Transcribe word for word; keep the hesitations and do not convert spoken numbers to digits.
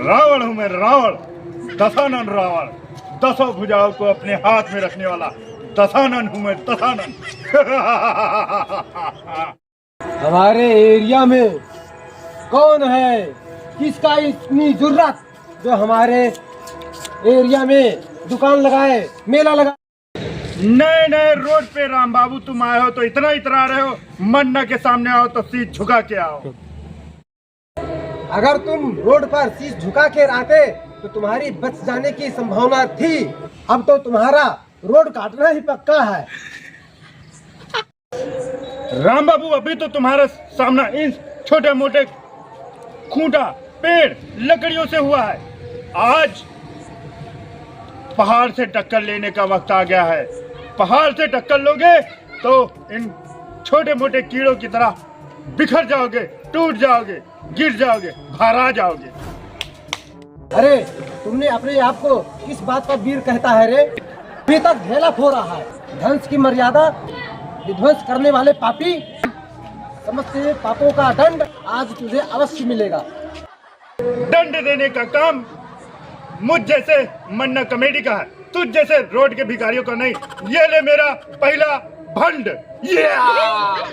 रावण हूँ मैं, रावण, दशानन रावण, दसों भुजाओं को अपने हाथ में रखने वाला दशानन हूँ मैं, दशानन। हमारे एरिया में कौन है, किसका इतनी जुर्रत जो हमारे एरिया में दुकान लगाए, मेला लगाए? नए नए रोड पे राम बाबू तुम आए हो तो इतना इतरा रहे हो, मन्ना के सामने आओ तो शीश झुका के आओ। अगर तुम रोड पर शीश झुका के आते तो तुम्हारी बच जाने की संभावना थी। अब तो तुम्हारा रोड काटना ही पक्का है। राम बाबू, अभी तो तुम्हारा सामना इन छोटे मोटे खूंटा, पेड़, लकड़ियों से हुआ है। आज पहाड़ से टक्कर लेने का वक्त आ गया है। पहाड़ से टक्कर लोगे तो इन छोटे मोटे कीड़ों की तरह बिखर जाओगे, टूट जाओगे, गिर जाओगे, भरा जाओगे। अरे, तुमने अपने आप को किस बात का वीर कहता है रे? अभी तक ढेला फो रहा है। ध्वंस की मर्यादा विध्वंस करने वाले पापी, समस्त पापों का दंड आज तुझे अवश्य मिलेगा। दंड देने का काम मुझ जैसे मन्ना कॉमेडी का है, तुझ जैसे रोड के भिखारियों का नहीं। ये ले मेरा पहला भंड। ये